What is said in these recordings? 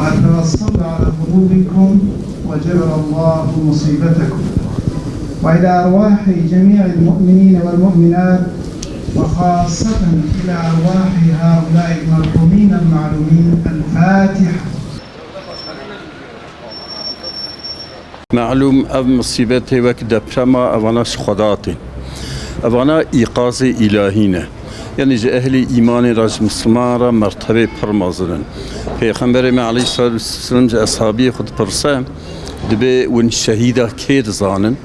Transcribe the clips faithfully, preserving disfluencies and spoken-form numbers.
وأثر الصبر على قلوبكم وجبر الله مصيبتكم. وإلى أرواح جميع المؤمنين والمؤمنات، وخاصة إلى أرواح هؤلاء المرحومين المعلومين. الفاتحة. Melûm, ev musîbetê wek deprema, evana ji Xweda tên. Evana îqazê îlahî ne. Yanî ji ehlê îmanê re, ji misliman re mertebê pir mezin in. Pêxemberê me eleyhîsselatu wesselam ji eshabiyê xwe dipirse, dibê win şehîda kê dizanin?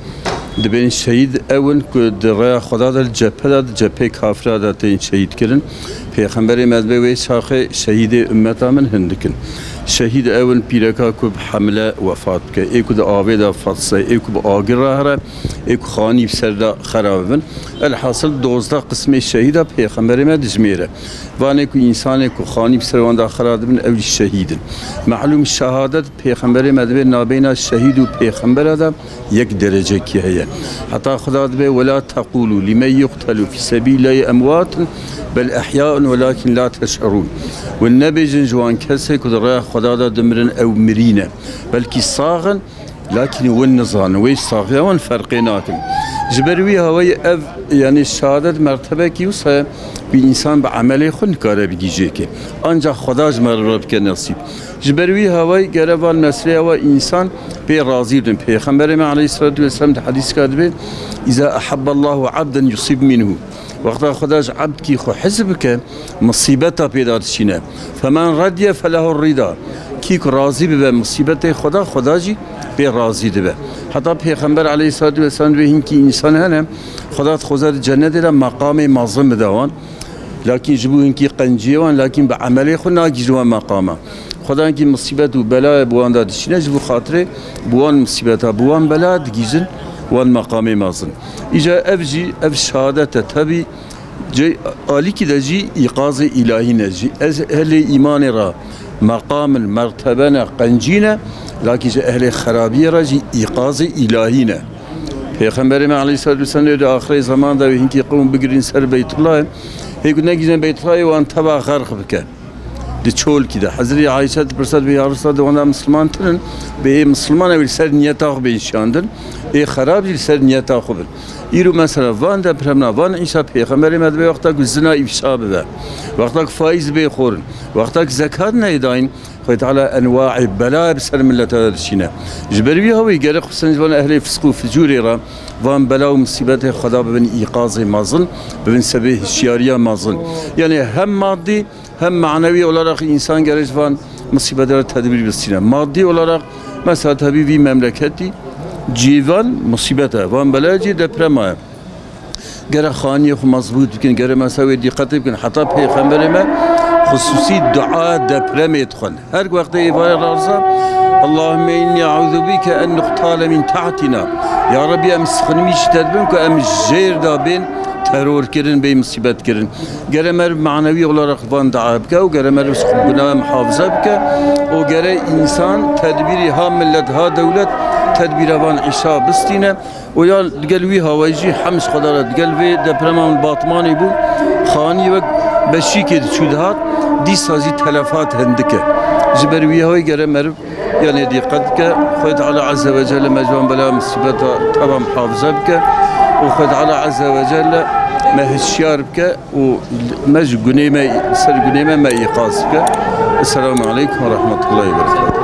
Dibên şehîd ew in ku di rêya Xweda de, li cephe de, di cephê kafira de tên şehîd kirin. Pêxemberê me dibê wê çaxê şehîdê ummeta min hindik in. Şehîd ew in pîreka ku bi hemle wefat bike, ê ku di avê de fetse, ê ku bi agir re here, ê ku xanî bi ser de xera bibin. Elhasil dozdeh qismê şehîda Pêxemberê me dijmêre. Vanê ku însanê ku xanî bi ser wan de xera dibin, ew jî şehîd in. Melûm şehadet Pêxemberê me dibê nabeyna şehîd û pêxembera de yek derecekî heye. Heta Xweda dibê, "Wela teqûlû lîmen yuqtelû fî sebîlillahî emwatun bel ehyaun welakîn la teş'urûn." Win nebêjin ji wan kesê ku di rêya Xweda de dimirin ew mirî ne. Belkî sax in, lakîn win nizanin, wê saxiya wan ferqê nakin. Ji ber wî hawayî ev, yanî şehadet mertebekî wisa ye, ku însan bi emelê xwe nikare bigihîje kê. Ancax Xweda ji me re bike nesîb. Ji ber wî hawayî gere van mesleya wa însan pê razî bin. Pêxemberê me eleyhîsselatu wesselam di hedîsika dibê, "Îza ehebballahu abden yusîb minhu." Wexta Xweda ji ebdkî xwe hez bike, misîbeta pê de dişîne. "Femen radiye felehu rida." Kî ku razî bibe misîbetê Xweda, Xweda jî pê razî dibe. Heta Pêxember eleyhîsselatu wesselam dibê hinkî însan hene, Xweda dixwaze di cenetê de meqamê mezin bide wan. Lakîn ji bo hinkî qenciyê wan, lakîn bi emelê xwe nagihîjin wan meqama. Xweda hinkî misîbet û belayê bi wan de dişîne, ji bo xatirê bi wan misîbeta, bi wan bela digihîjin wan meqamê mezin. Îca ev jî, ev şehadet e. Tebî cê alîkî de jî îqazê îlahî ne. Ji ez-, ehlê îmanê re meqam in, mertebe ne, qencî ne, lakîn ji ehlê xerabiyê re jî îqazê îlahî ne. Pêxemberê me eleyhîsselatu wesselam dê di axirê zeman de wê hinkî qewm bigirîn ser Beytullahê. Hê ku negihîjin Beytullahê wan teva xerq bike. Di çolkî de. Hezretî Ayşe dipirse, dibê, "Ya Resulallah, di wan de misilman tune ne, bê ê misilman ew li ser niyeta xwe bên şiyandin, ê xerab jî li ser niyeta xwe bin." Îro mesela van depremna, van îşa Pêxemberê me dibê wexta ku zina îfşa bibe, wexta ku faîz bê xwarin, wexta ku zekat neyê dayîn, Xwedê Teala enwaê bela bi ser mileta de dişîne. Ji ber wî hawî gerek xwe sen ji van ehlê fisq û ficûrê re, van bela û misîbetê Xweda bibin îqazê mezin, bibin sebê hişyariya mezin. Yanî hem madî hem manewî olarak însan gerek ji van misîbetê re tedbîr bistîne. Madî olarak mesela tebî vî memleketî cîvan misîbet e, van bela cî deprema ye. Gere xaniyê xwe mezbût bikin, gere mesela wê dîqetê bikin. Heta Pêxemberê me xusûsî dua depremê dixwin. Her wextê êvarê raza, "Allahümme inni eûzu bike en nuqtale min tahtina." Ya Rebî, em sixinimî ji te dibin ku em jêr de bên teror kirin, bê misîbet kirin. Gere meriv manewî olarak van dua bike û gere meriv ji gunaha muhafize bike û gere însan tedbîrî ha millet ha dewlet tedbîra van îşa bistîne. Û ya digel wî hawayî jî hem ji Xweda re digel vê deprema min Batmanê bû, xanî wek beşîkê diçû dihat, dîsa jî telefat hindik e. Ji ber wî hawayî gere meriv yanê dîqet bike. Xwedê Teala Azze ve Celle me ji wan bela misîbeta teva muhafize bike û Xwedê Teala Azze ve Celle me hişyar bike û me ji gunê me, ser gunê me, me îqaz bike. Esselamu Aleykum ve Rahmetullahi ve Berekatuhu.